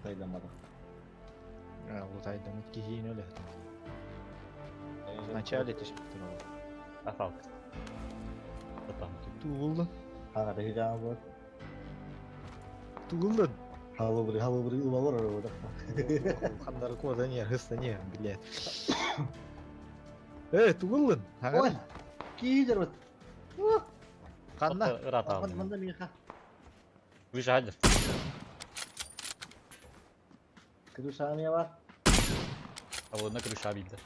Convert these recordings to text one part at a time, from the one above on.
Лутайдамматах. Лутайдаммыт киһиини өлөһөтүн. Вначале түспүттэр ол. Афалк. Тугуллун. Хаҥата хидаан буол. Тугуллун. Халыбыры халыбыры ылалар орободох. Хандары кода не, хыста не, блядь. Э, тугуллун. Ой, киидер вот. Ханна? Ыраатаҕын. Манна миэхэ. Выше хадыр. Крышами бар. Алына крыша билді.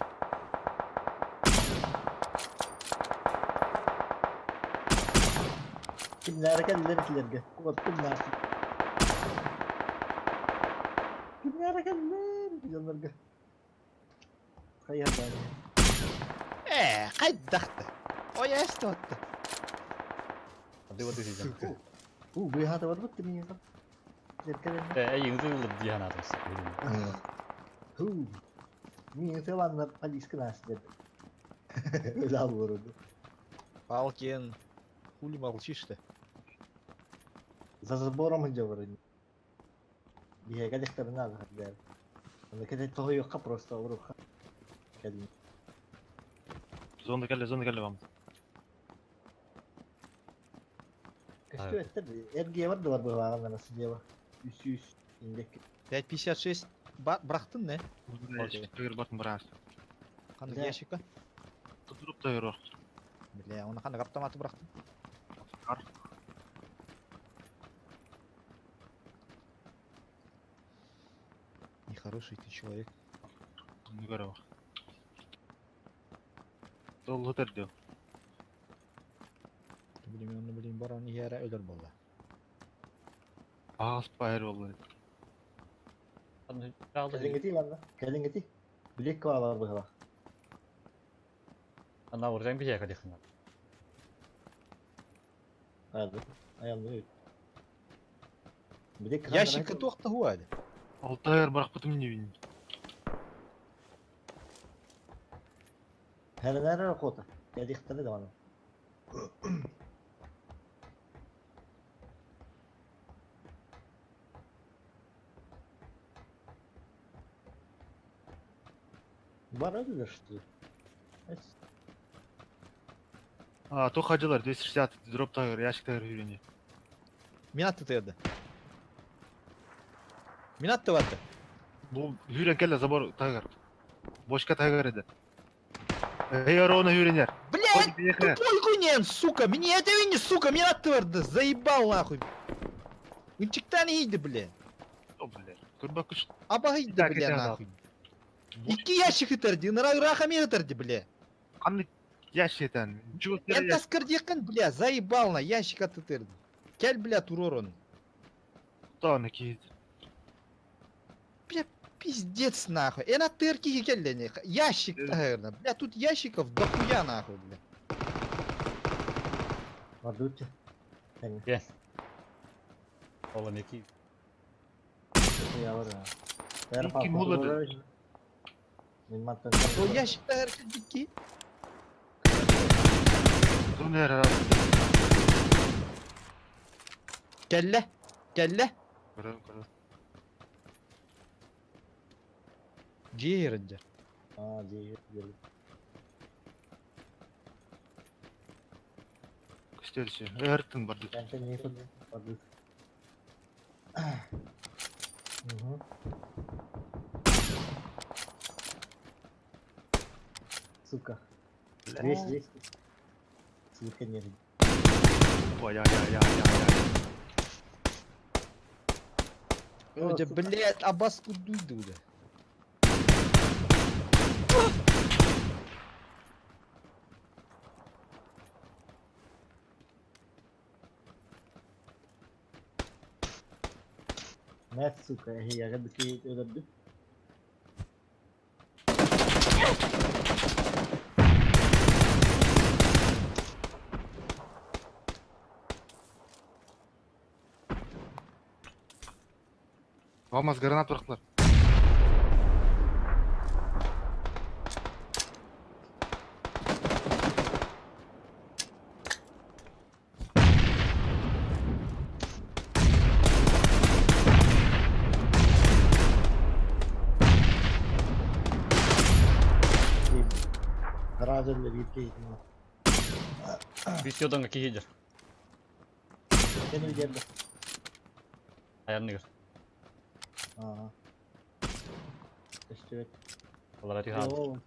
Kimlere keldiler itilerge. Korktum narsın. Kimlere keldiler itilerge. Хайа баар. Ээ, хайдахта? Ой, эстотта. Ады вот сидим. Уу, быһаата барбыт миэхэ. Деркелен. Э, эйиҥ ылып дии санаатым. Хуу. Миин сыланнар полиска наасдер. Өлө албырды. Палкин, хули молчишь-то? За забором говорю. Биһиэхэ дьахтарына аҕыһар Аны кэтэ тоһуйуохха просто уруха. Кэлин. Зона кэллэ, зона кэллэ вам. Көстүү эттер эргиэ бар да бар быһааҕын ана сидева. Үс үс индек. 5.56 бырахтын не? Төгөр батын быраас. Ханнык Бля. ящикка? Тутуруп төгөр Бля, оны ханнык автоматы бырахтын? Ар. Нехороший ты человек. Нүгөр бар. Доллу тердио. Блин, оны блин баран иһэрэ өлөр буолла. Аас пайыр болду. Кэлиҥҥити манна. Кэлиҥҥити. Билек бар быһалах. Ана уржан биһиэхэ дихна. Hadi. Аянны. Билек Ящикка туох хуады? Алтайыр баракпытым не Хәрәнәр охота. Кэлихтаны да мана. Бар öyle что. А, то хаджилар 260 дроп тагыр, ящик тагыр үйрени. Мин атты тыырды. Мин атты барды. Бу хүрен келе забор тагыр. Бочка тагыр эди. Эй, орона хүренер. Блядь, тупой гунен, сука! Меня это не, сука, мин атты барды. Заебал нахуй. Ынчыктан иди, бля. О, бля. Көрбөк күч. Абайды, Так, бля, это нахуй. Икки ящик итерди, ыраха итерди, бля. Кандай ящик этен? Чугас Эн таскырдикин, бля, заебал на ящик атытырды. Кел, бля, туророн. Таны ки. Пиздец нахуй. Эн аттырки келлене. Ящик тагырна. Бля, тут ящиков дохуя нахуй, бля. Мардутча. Ол неки. Я бар. Ким болады? Мин маттан. Ол ящик тагыр келдикки. Зона эр. Келле. Келле. Көрөм, көрөм. Жейринде. А, же. Көстөлчү. Эртин барды. Кәнтен не тут? Мардут. Угу. Сука. Здесь, здесь. Сука, нет. Ой, я, я, я, я, я. О, Өде, сука. блядь, абаску дуйду, бля. Мать, сука, я гадки öldürdü. Алмаз гранат барактылар. Сразу өллө биир киһитин. Үс йоданга киһи дьэр. Сен видерді. Аянныгыр. Аа. Көстүбэт. Олара түһаалыр. Йоо.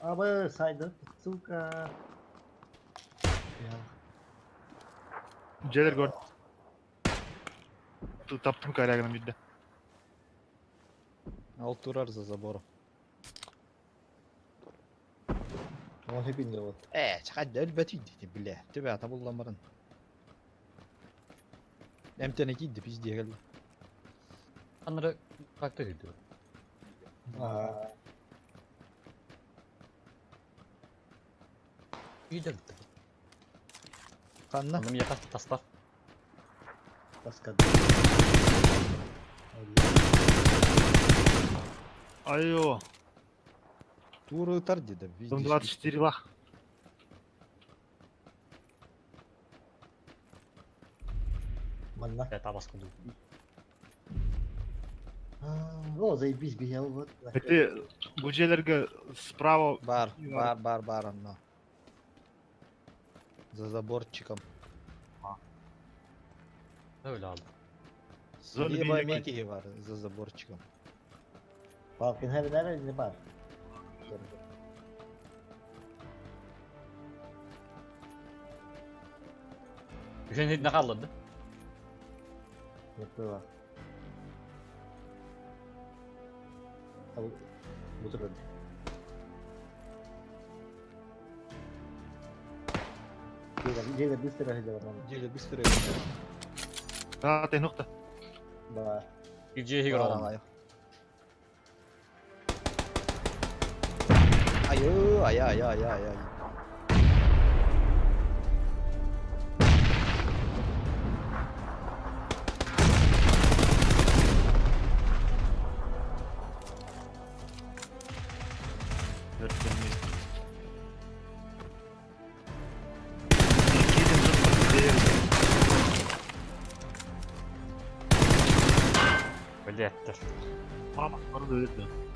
Абы сайды, сука. Я. Дьиэлэр көр. Таптым корягынан биирдэ. Ол турар за забором. Он хепинде вот. Ээ, чахайда өлбөт үйдү, бля. Төбө ата буллан баран. Эмтене киирди, пиздиэ кэллэ. Аннары как-то үйдү. Аа. Үйдер. Ханна? Онно миэхэ таспар. Таскады. Айо, Тура ытар дии да, дом пиздец. 24 лах. Манна. Э, табас курдук. О, заебись, бегал вот. Ити бу дьиэлэргэ справа Бар, бар, бар, бар онно. За заборчиком. Öyle aldı. Зона Либо биир мекиги бар за заборчиком. Палкин хэр нэр не бар. Үһүн хитне қалдырды. Yapıyorlar. Abi bu tür Дьиэлэр быстро сылдьаллар манна. Дьиэлэр быстро. Татай нукта. Баар. Дьиэ Бар оҕон. алай. Айы, ай, ай, ай, ай, ай. Блядь. Мама, бары да өлөрдө.